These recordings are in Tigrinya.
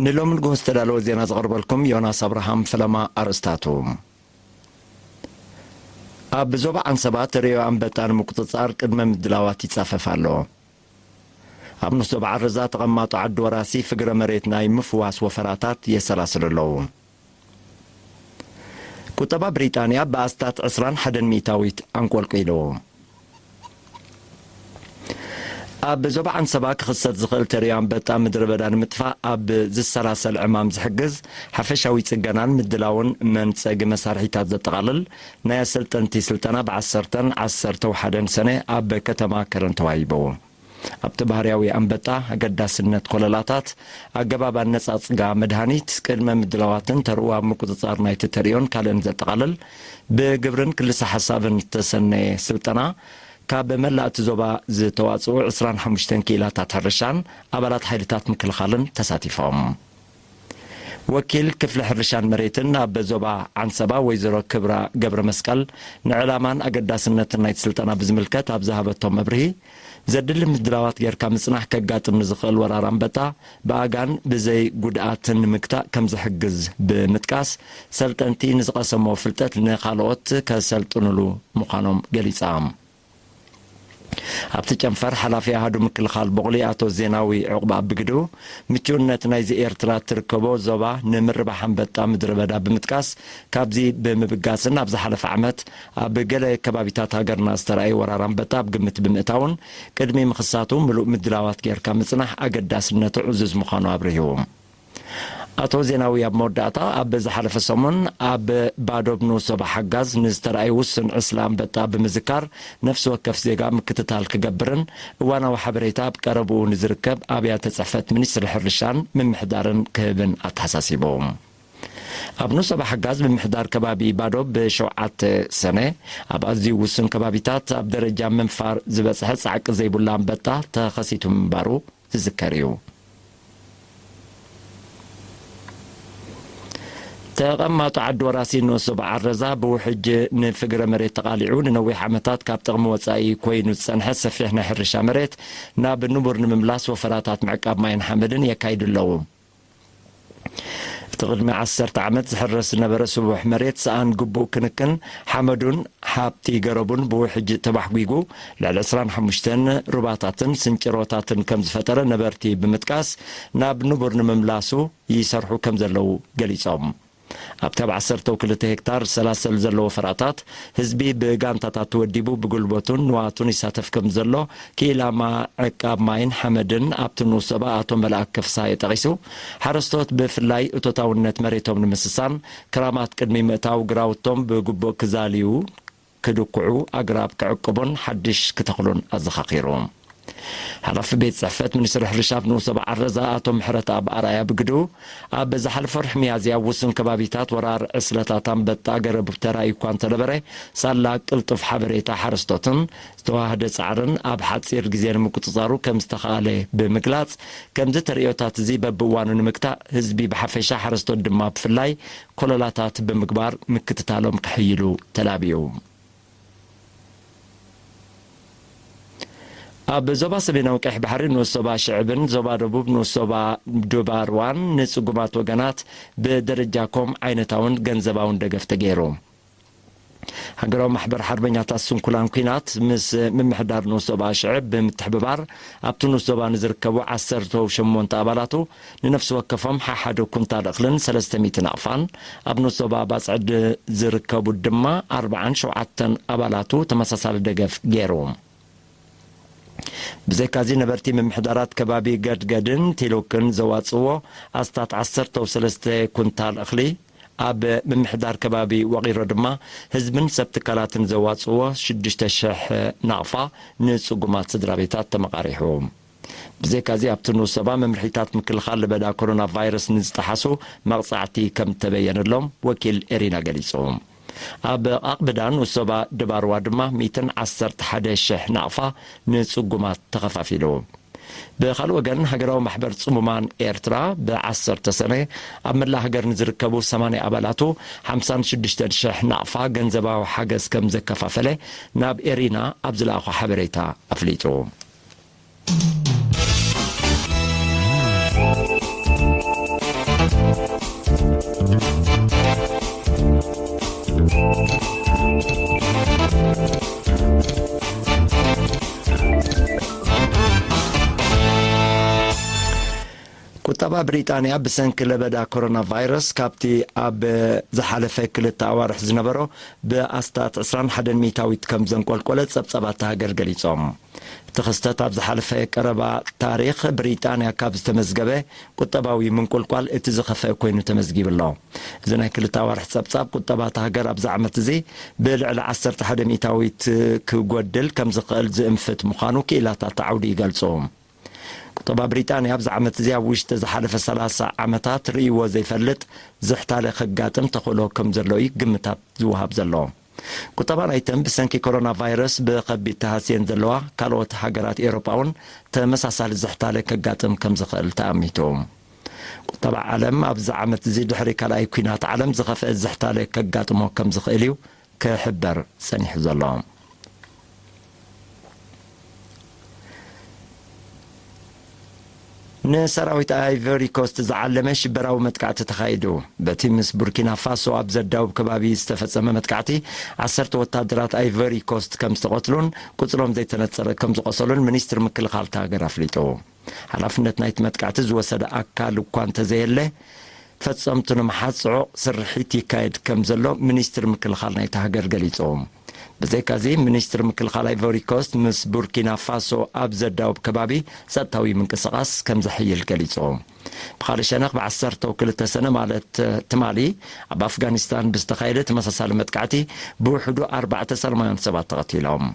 ንሎሚ ንግሆ ዝተዳለወ ዜና ዘቕርበልኩም ዮናስ ኣብርሃም። ፈለማ ኣርእስታቱ። ኣብ ዞባ ዓንሰባ ተርእዮ ኣንበጣ ንምቁጽጻር ቅድመ ምድላዋት ይጻፈፍ ኣሎ። ኣብ ንስ ዞባ ዓረዛ ተቐማጦ ዓዲ ወራሲ ፍግረ መሬት ናይ ምፍዋስ ወፈራታት የሰላስሉ ኣለዉ። ቁጠባ ብሪጣንያ ብኣስታት ዕስራን ሓደን ሚእታዊት ኣንቆልቂሉ። ኣብ ዞባ ዓንሰባ ክኽሰት ዝኽእል ተርእዮ ኣንበጣ ምድረ በዳ ንምጥፋእ ኣብ ዝሰላሰል ዕማም ዝሕግዝ ሓፈሻዊ ጽገናን ምድላውን መንጸጊ መሳርሒታት ዘጠቓልል ናይ ኣሰልጠንቲ ስልጠና ብዓሰርተን ዓሰርተ ወሓደን ሰነ ኣብ ከተማ ከረን ተዋሂቡ። ኣብቲ ባህርያዊ ኣንበጣ ኣገዳስነት ኮለላታት፣ ኣገባብ ኣነጻጽጋ መድሃኒት፣ ቅድመ ምድላዋትን ተርኡ ኣብ ምቁጽጻር ናይቲ ተርእዮን ካልእን ዘጠቓልል ብግብርን ክልሰ ሓሳብን ዝተሰነየ ስልጠና ካብ መላእ እቲ ዞባ ዝተዋጽኡ ዕስራን ሓሙሽተን ክኢላታት ሕርሻን ኣባላት ሓይልታት ምክልኻልን ተሳቲፎም። ወኪል ክፍሊ ሕርሻን መሬትን ኣብ ዞባ ዓንሰባ ወይዘሮ ክብራ ገብረ መስቀል ንዕላማን ኣገዳስነትን ናይቲ ስልጠና ብዝምልከት ኣብ ዝሃበቶ መብርሂ፣ ዘድሊ ምድላዋት ጌርካ ምጽናሕ ከጋጥም ንዝኽእል ወራር ኣንበጣ ብኣጋን ብዘይ ጉድኣትን ንምግታእ ከም ዝሕግዝ ብምጥቃስ፣ ሰልጠንቲ ንዝቐሰሞ ፍልጠት ንኻልኦት ከሰልጥኑሉ ምዃኖም ገሊጻ። ኣብቲ ጨንፈር ሓላፊ ኣሃዱ ምክልኻል ቦቕሊ ኣቶ ዜናዊ ዑቕባ ብግዱ፣ ምቹእነት ናይዚ ኤርትራ ትርከቦ ዞባ ንምርባሕ ኣንበጣ ምድረ በዳ ብምጥቃስ፣ ካብዚ ብምብጋስን ኣብ ዝሓለፈ ዓመት ኣብ ገለ ከባቢታት ሃገርና ዝተራእየ ወራር ኣንበጣ ኣብ ግምት ብምእታውን ቅድሚ ምኽሳቱ ምሉእ ምድላዋት ጌርካ ምጽናሕ ኣገዳስነቱ ዕዙዝ ምዃኑ ኣብሪሁ። ኣቶ ዜናዊ ኣብ መወዳእታ፣ ኣብ ዝሓለፈ ሰሙን ኣብ ባዶብ ንኡስ ዞባ ሓጋዝ ንዝተራእየ ውሱን ዕስለ ኣንበጣ ብምዝካር፣ ነፍሲ ወከፍ ዜጋ ምክትታል ክገብርን እዋናዊ ሓበሬታ ኣብ ቀረብኡ ንዝርከብ ኣብያተ ጽሕፈት ሚኒስትሪ ሕርሻን ምምሕዳርን ክህብን ኣተሓሳሲቡ። ኣብ ንኡስ ዞባ ሓጋዝ ምምሕዳር ከባቢ ባዶብ ብሸውዓተ ሰነ ኣብ ኣዝዩ ውሱን ከባቢታት ኣብ ደረጃ ምንፋር ዝበጽሐ ጻዕቂ ዘይብሉ ኣንበጣ ተኸሲቱ ምንባሩ ዝዝከር እዩ። ተቐማጦ ዓዲ ወራሲ ንኡስ ዞባ ዓረዛ ብውሕጅ ንፍግረ መሬት ተቓሊዑ ንነዊሕ ዓመታት ካብ ጥቕሚ ወጻኢ ኮይኑ ዝጸንሐ ሰፊሕ ናይ ሕርሻ መሬት ናብ ንቡር ንምምላስ ወፈራታት ምዕቃብ ማይን ሓመድን የካይዱ ኣለዉ። እቲ ቅድሚ ዓሰርተ ዓመት ዝሕረስ ዝነበረ ስቡሕ መሬት ሰኣን ግቡእ ክንክን ሓመዱን ሃብቲ ገረቡን ብውሕጅ ተባሕጒጉ ልዕሊ ዕስራን ሓሙሽተን ሩባታትን ስንጭሮታትን ከም ዝፈጠረ ነበርቲ ብምጥቃስ፣ ናብ ንቡር ንምምላሱ ይሰርሑ ከም ዘለዉ ገሊጾም። ኣብቲ ኣብ ዓሰርተ ክልተ ሄክታር ዝሰላሰል ዘሎ ወፈራታት ህዝቢ ብጋንታታት ተወዲቡ ብጉልበቱን ንዋቱን ይሳተፍ ከም ዘሎ ክኢላ ዕቃብ ማይን ሓመድን ኣብቲ ንኡስ ዞባ ኣቶ መልኣከ ፍስሃየ ጠቒሱ፣ ሓረስቶት ብፍላይ እቶታውነት መሬቶም ንምስሳን ክራማት ቅድሚ ምእታው ግራውቶም ብግቡእ ክዛልዩ፣ ክድኩዑ፣ ኣግራብ ክዕቅቡን ሓድሽ ክተኽሉን ኣዘኻኺሩ። ሓላፊ ቤት ጽሕፈት ሚኒስትሪ ሕርሻ ኣብ ንኡስ ዞባ ዓረዛ ኣቶ ምሕረተኣብ ኣርኣያ ብግድኡ፣ ኣብ ዝሓለፈ ወርሒ ሚያዝያ ኣብ ውሱን ከባቢታት ወራር ዕስለታት ኣንበጣ ገረብ ተራእዩ እኳ እንተነበረ፣ ሳላ ቅልጡፍ ሓበሬታ ሓረስቶትን ዝተዋህደ ጻዕርን ኣብ ሓጺር ግዜ ንምቁጽጻሩ ከም ዝተኻእለ ብምግላጽ፣ ከምዚ ተርእዮታት እዚ በብእዋኑ ንምግታእ ህዝቢ ብሓፈሻ ሓረስቶት ድማ ብፍላይ ኮለላታት ብምግባር ምክትታሎም ከሕይሉ ተላብዩ። ኣብ ዞባ ሰሜናዊ ቀይሕ ባሕሪ ንኡስ ዞባ ሽዕብን ዞባ ደቡብ ንኡስ ዞባ ዱባርዋን ንጽጉማት ወገናት ብደረጃ ኮም ዓይነታውን ገንዘባውን ደገፍ ተገይሩ። ሃገራዊ ማሕበር ሓርበኛታት ስንኩላን ኲናት ምስ ምምሕዳር ንኡስ ዞባ ሽዕብ ብምትሕብባር ኣብቲ ንኡስ ዞባ ንዝርከቡ ዓሰርተ ሸሞንተ ኣባላቱ ንነፍሲ ወከፎም ሓሓደ ኩንታል እኽልን ሰለስተ ሚእቲ ናቕፋን፣ ኣብ ንኡስ ዞባ ባጽዕ ዝርከቡ ድማ ኣርብዓን ሸውዓተን ኣባላቱ ተመሳሳሊ ደገፍ ገይሩ። ብዘይካዚ ነበርቲ ምምሕዳራት ከባቢ ገድገድን ቲሉክን ዘዋጽዎ ኣስታት ዓሰርተ ሰለስተ ኩንታል እኽሊ፣ ኣብ ምምሕዳር ከባቢ ወቒሮ ድማ ህዝብን ሰብ ትካላትን ዘዋጽዎ ሽዱሽተ ሽሕ ናቕፋ ንጽጉማት ስድራ ቤታት ተመቓሪሑ። ብዘይካዚ ኣብቲ ንኡስ ዞባ መምርሒታት ምክልኻል ለበዳ ኮሮና ቫይረስ ንዝጠሓሱ መቕጻዕቲ ከም ተበየነሎም ወኪል ኤሪና ገሊጹ። ኣብ ኣቕብዳ ንኡስ ዞባ ድባርዋ ድማ ሚእትን ዓሰርተ ሓደ ሽሕ ናቕፋ ንጽጉማት ተኸፋፊሉ። ብኻልእ ወገን፣ ሃገራዊ ማሕበር ጽሙማን ኤርትራ ብዓሰርተ ሰነ ኣብ መላእ ሃገር ንዝርከቡ ሰማንያ ኣባላቱ ሓምሳን ሽዱሽተን ሽሕ ናቕፋ ገንዘባዊ ሓገዝ ከም ዘከፋፈለ ናብ ኤሪና ኣብ ዝለኣኾ ሓበሬታ ኣፍሊጡ። ቁጠባ ብሪጣንያ ብሰንኪ ለበዳ ኮሮና ቫይረስ ካብቲ ኣብ ዝሓለፈ ክልተ ኣዋርሕ ዝነበሮ ብኣስታት ዕስራን ሓደን ሚእታዊት ከም ዘንቆልቆለ ጸብጻባት እታ ሃገር ገሊጾም። እቲ ክስተት ኣብ ዝሓለፈ ቀረባ ታሪኽ ብሪጣንያ ካብ ዝተመዝገበ ቁጠባዊ ምንቁልቋል እቲ ዝኸፍአ ኮይኑ ተመዝጊቡ ኣሎ። እዚ ናይ ክልተ ኣዋርሕ ጸብጻብ ቁጠባ እታ ሃገር ኣብዚ ዓመት እዚ ብልዕሊ ዓሰርተ ሓደ ሚእታዊት ክጎድል ከም ዝኽእል ዝእንፍት ምዃኑ ክኢላታት ዓውዲ ይገልጹ። ቁጠባ ብሪጣንያ ኣብዚ ዓመት እዚ ኣብ ውሽጢ ዝሓለፈ ሰላሳ ዓመታት ርእይዎ ዘይፈልጥ ዝሕታለ ከጋጥም ተኽእሎ ከም ዘሎ እዩ ግምታት ዝወሃብ ዘሎ። ቁጠባ ናይተን ብሰንኪ ኮሮና ቫይረስ ብኸቢድ ተሃስየን ዘለዋ ካልኦት ሃገራት ኤውሮጳ እውን ተመሳሳሊ ዝሕታለ ከጋጥም ከም ዝኽእል ተኣሚቱ። ቁጠባ ዓለም ኣብዚ ዓመት እዚ ድሕሪ ካልኣይ ኲናት ዓለም ዝኸፍአ ዝሕታለ ከጋጥሞ ከም ዝኽእል እዩ ክሕበር ጸኒሑ ዘሎ። ንሰራዊት ኣይቨሪ ኮስት ዝዓለመ ሽበራዊ መጥቃዕቲ ተኻይዱ። በቲ ምስ ቡርኪና ፋሶ ኣብ ዘዳውብ ከባቢ ዝተፈጸመ መጥቃዕቲ ዓሰርተ ወታደራት ኣይቨሪ ኮስት ከም ዝተቐትሉን ቁጽሮም ዘይተነጸረ ከም ዝቖሰሉን ሚኒስትሪ ምክልኻል እታ ሃገር ኣፍሊጡ። ሓላፍነት ናይቲ መጥቃዕቲ ዝወሰደ ኣካል እኳ እንተዘየለ፣ ፈጸምቱ ንምሓዝ ጽዑቕ ስርሒት ይካየድ ከም ዘሎ ሚኒስትሪ ምክልኻል ናይታ ሃገር ገሊጹ። ብዘይካዚ፣ ሚኒስትሪ ምክልኻል ኣይቮሪ ኮስት ምስ ቡርኪና ፋሶ ኣብ ዘዳውብ ከባቢ ጸጥታዊ ምንቅስቓስ ከም ዘሕይል ገሊጹ። ብኻልእ ሸነኽ፣ ብዓሰርተው ክልተ ሰነ ማለት ትማሊ ኣብ ኣፍጋኒስታን ብዝተኻየደ ተመሳሳሊ መጥቃዕቲ ብውሕዱ ኣርባዕተ ሰላማውያን ሰባት ተቐቲሎም።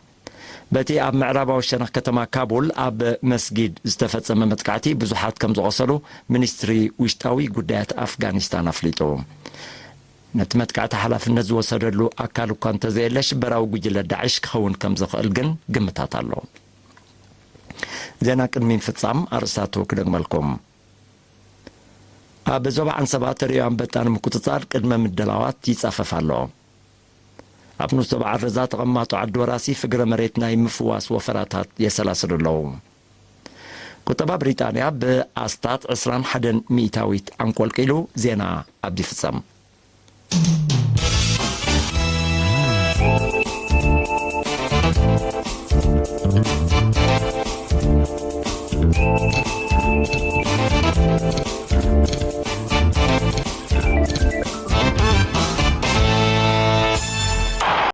በቲ ኣብ ምዕራባዊ ሸነኽ ከተማ ካቡል ኣብ መስጊድ ዝተፈጸመ መጥቃዕቲ ብዙሓት ከም ዝቖሰሉ ሚኒስትሪ ውሽጣዊ ጉዳያት ኣፍጋኒስታን ኣፍሊጡ። ነቲ መጥቃዕቲ ሓላፍነት ዝወሰደሉ ኣካል እኳ እንተዘየለ፣ ሽበራዊ ጉጅለ ዳዕሽ ክኸውን ከም ዝኽእል ግን ግምታት ኣሎ። ዜና ቅድሚ ምፍጻም ኣርእስታቱ ክደግመልኩም። ኣብ ዞባ ዓንሰባ ተርእዮ ኣንበጣ ንምቁጽጻር ቅድመ ምድላዋት ይጻፈፍ ኣሎ። ኣብ ንኡስ ዞባ ዓረዛ ተቐማጦ ዓዲ ወራሲ ፍግረ መሬት ናይ ምፍዋስ ወፈራታት የሰላስሉ ኣለዉ። ቁጠባ ብሪጣንያ ብኣስታት ዕስራን ሓደን ሚእታዊት ኣንቆልቂሉ። ዜና ኣብዚ ይፍጸም።